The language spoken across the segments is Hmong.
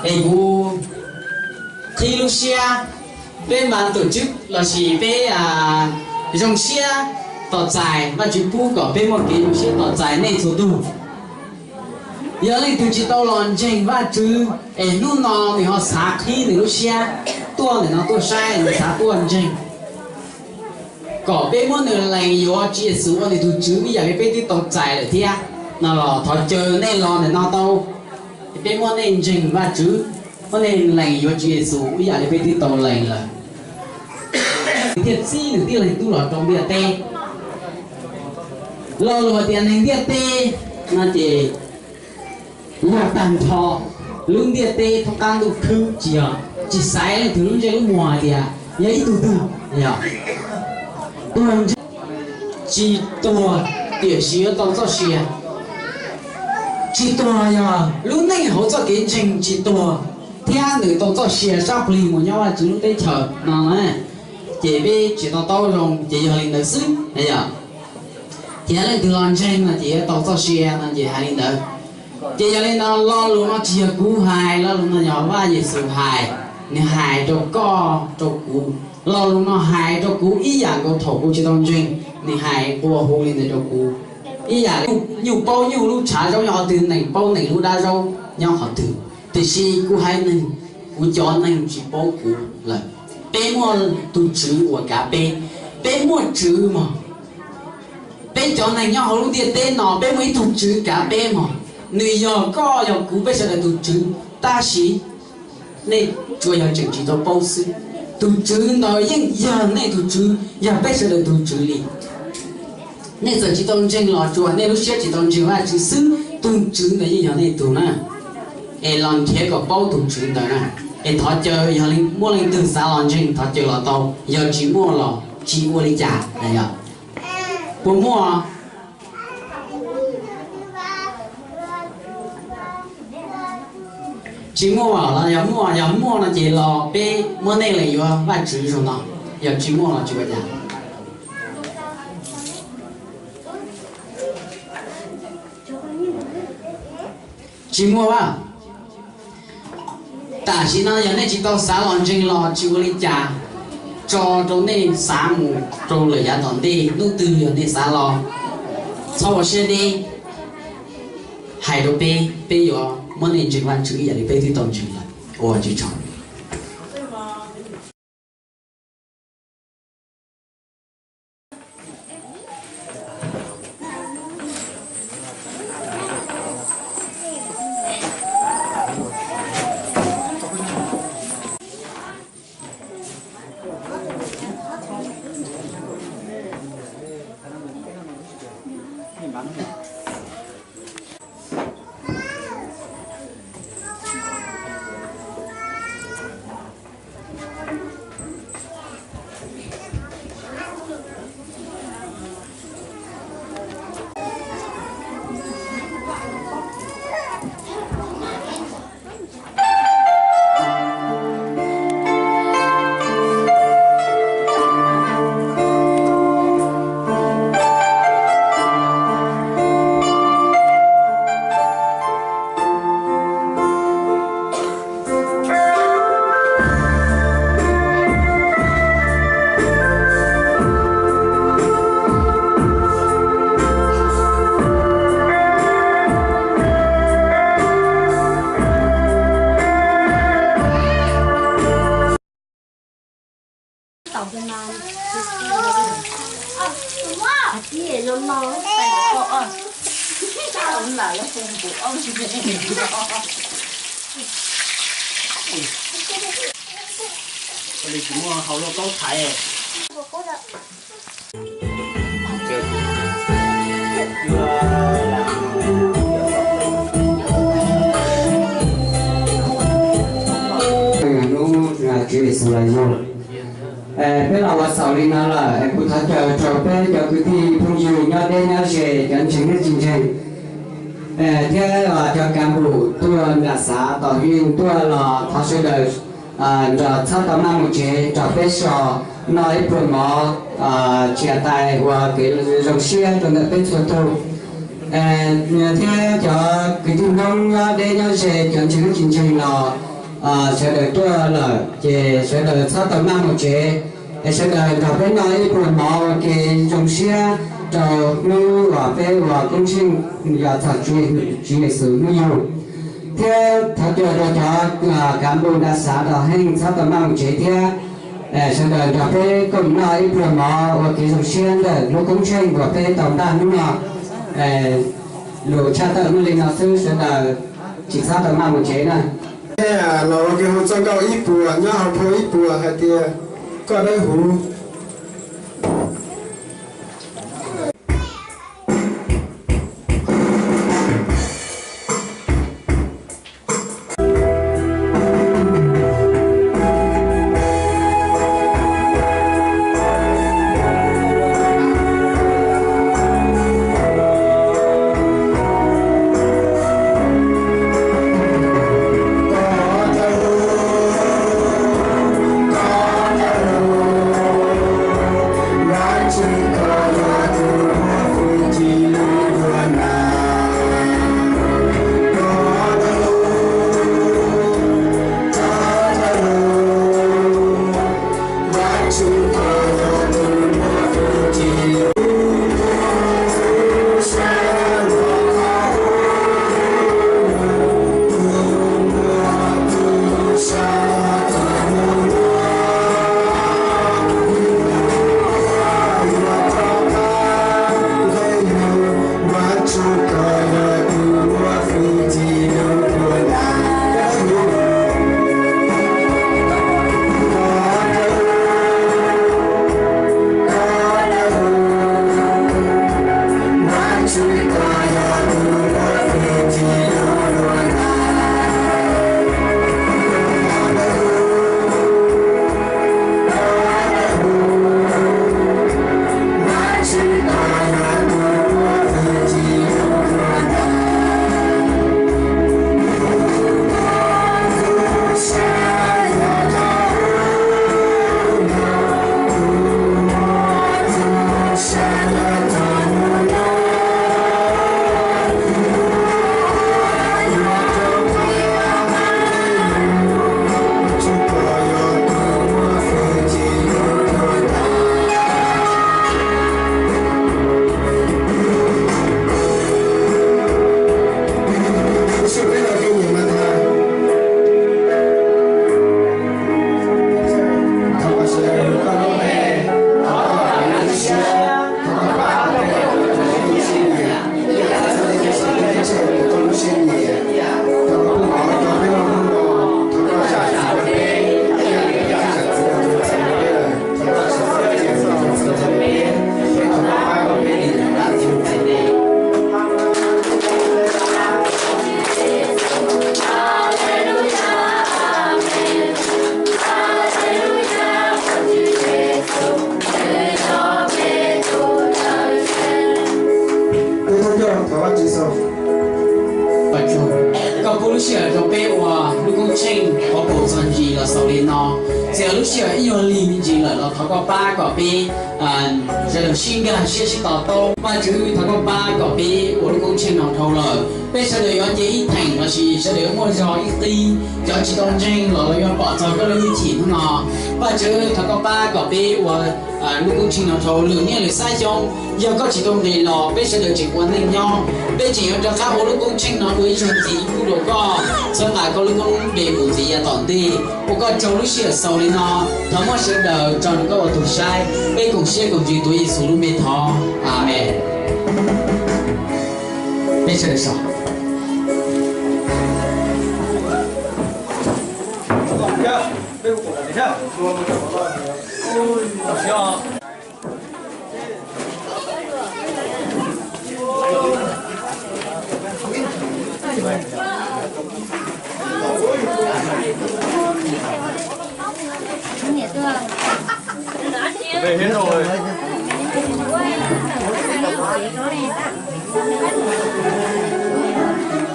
Es kuv qhib lub siab, peb mas tus tswv lossis peb zoo siab tos txais, Vajtswv pub kom peb muaj kev zoo siab tos txais nej txhua tug. Yog leej twg tsis tau los ntseeg Vajtswv es hnub no nws ho xav qhib nws lub siab tuaj ntawm no tuaj saib, nws xav tuaj ntseeg, kom peb muab nws lees yuav Tswv Yexus ua nws tus Tswv ib yam li peb twb tau txais lawm thiab no los thov caw nej los ntawm no tau. Peb muab nej ntseeg Vajtswv, muab nej lees yuav Tswv Yexus ib yam li peb twb tau lees lawm, nws thiaj txib nws tib leeg tub los rau ntiaj teb. Lo lus hais tias neeg ntiaj teb no ces yog tag nrho lub ntiaj teb thoob qab ntuj khwb, tsis yog, tsis xaiv leej twg lub ntsej lub muag hais tias yog ib tug twg, yog tuag ntseeg, tsis tuag tiam sis yuav tau txoj sia. Tsis tuag yog lub neej hauv txoj kev ntseeg tsis tuag, thiab nws tau txoj sia sab plig mus nyob Vajtswv lub teb chaws no na. Ces peb tsis to taub zoo ces yog li ntawd xwb. Ces yog leej twg los ntseeg no ces yuav tau txoj sia no ces hais li ntawd. Ces yog li no lo lus no tsis yog kuv hais, lo lus no yog Vaj Yexus hais, nws hais rau koj rau kuv. Lo lus no hais rau kuv ib yam nkaus thaum kuv tsis tau ntseeg, nws hais nqua hu li ntawd rau kuv. Ib yam li nyuj paub nyuj lub tshav zaub nyob qhov twg, nees paub nees lub dab zaub nyob qhov twg. Tiam sis kuv haiv neeg, kuv cov neeg tsis paub kuv lawm. Peb muaj tus Tswv uas kav peb, peb muaj Tswv mog. Peb cov neeg nyob hauv lub ntiaj teb no peb muaj ib tug Tswv kav peb mog. Nws yog koj yog kuv peb sawv daws tus Tswv, tab sis nej tsuas yog tseem tsis tau paub xwb. Tus Tswv ntawd yeej yog nej tus Tswv, yog peb sawv daws tus Tswv li. Nej txawm tsis tau ntseeg los tsuas nej lub siab tsis tau ntseeg Vajtswv xwb, tus Tswv ntawd yeej yog nej tus na. Es los nrhiav kom paub tus Tswv ntawd na. Es thov caw yog muaj leej twg xav los ntseeg thov caw los tau, yog tsis muaj los tsis ua li cas na yog. Puas muaj? Tsis muaj los yog muaj? Yog muaj no ces los peb muab nej lees yuav Vajtswv zaum no. Yog tsis muaj los tsis ua cas. Tsis muaj a. Tam sim no yog nej tsis tau xav los ntseeg los tsis ua li cas, tso rau nej xav mus rau lawm yav tom ntej, hnub twg yog nej xav los, txhob ua siab deb, hais rau peb, peb yuav muab nej ntseeg Vajtswv ib yam li peb twb tau ntseeg lawm. Ua tsis tso. Hnub Tswv Yexus los yug, peb los ua xaus li no lawm. Kuv thov caw rau peb cov kwv tij phooj ywg nyob deb nyob ze, cov ntseeg thiab tsis ntseeg, thiab cov kav npum tuaj nram xav tom yeej tuaj los thov sawv daws nrog txhob tau maj mus tsev, rau peb so noj ib pluag mov txias tais ua kev zoo siab rau ntawm peb txhua tus. Thiab cov kwv tij Hmoob nyob deb nyob ze, cov ntseeg thiab tsis ntseeg los Sawv daws tuaj lawm ces sawv daws txhob tau maj mus tsev, es sawv daws nrog peb noj ib pluag mov ua ke zoo siab rau hnub uas peb ua koob tsheej yog txog Tswv Yexus hnub yug. Thiab thov tuaj rau cov kav npus nra xav rau heej txhob tau maj mus tsev thiab, sawv daws nrog peb koom noj ib pluag mov ua kev zoo siab ntawm lub koob tsheej uas peb tau npaj hnub no. Lus tshaj tawm muaj li no xwb, sawv daws tsis txhob tau maj mus tsev na. Los ua kev hu txoj nkauj ib puas nyob hauv phau ib puas hais tias koj dawb huv. Koj pub lub sij hawm rau peb ua lub koob tsheej qhuav paum txog ntsis los xaus li no. Txawm lub sij hawm ib nyuag lig me ntsis lawm los thov koj pab kom peb sawv daws sib nkag siab sib to taub. Vajtswv, thov koj pab kom peb ua lub koob tsheej no dhau lawm, peb sawv daws yuav nce ib theem lossis sawv daws yuav muaj zog ib qib. Cov tsis tau ntseeg los lawv yuav pom txog koj lub hwj chim hnub no. Vajtswv, thov koj pab kom peb ua lub koob tsheej no dhau lwm niaj lwm xab xyoo. Yog koj tsis tau nqis los peb sawv daws tseem ua neej nyob, peb tseem yuav rov qab ua lub koob tsheej no ua ib zaug ntxiv ib pub rau koj, txhawb nqa koj lub koob hmoov mus ntxiv yav tom ntej. Ua koj tsaug lub sij hawm xaus li no, thov muab sawv daws tso rau koj ua tus saib. Peb koom siab koom ntsws tuav Yexus lub npe thov, Amees. Peb sawv daws so.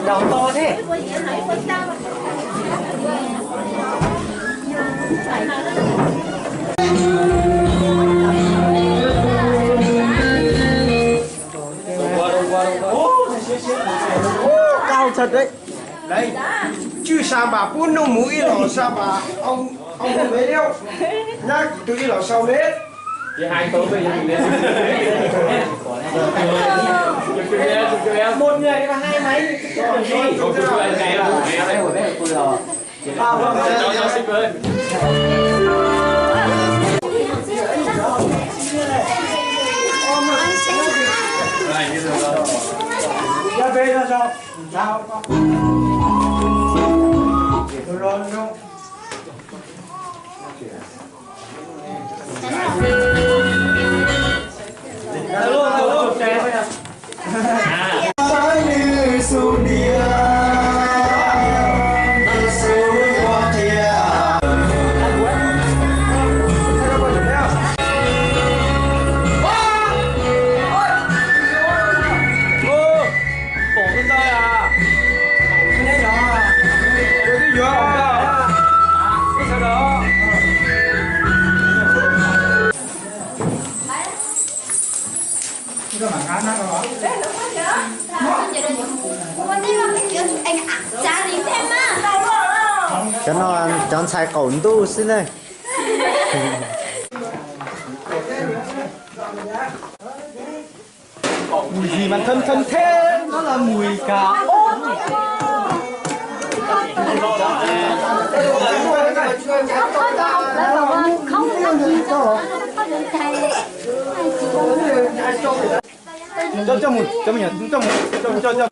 Đầu to thế. Cao thật đấy. Đấy. Tswj sa npam pub nug mus ib los sa npam, au, au, me liab, nyab tus ib los sau me. Một người cho hai máy. Cov no cov ntxhais qaum ntuj xwb ne. Mùi gì mà thơm thơm thế, nó là mùi cà ốt. Cho, cho mùi, cho mùi, cho mùi, cho, cho, cho.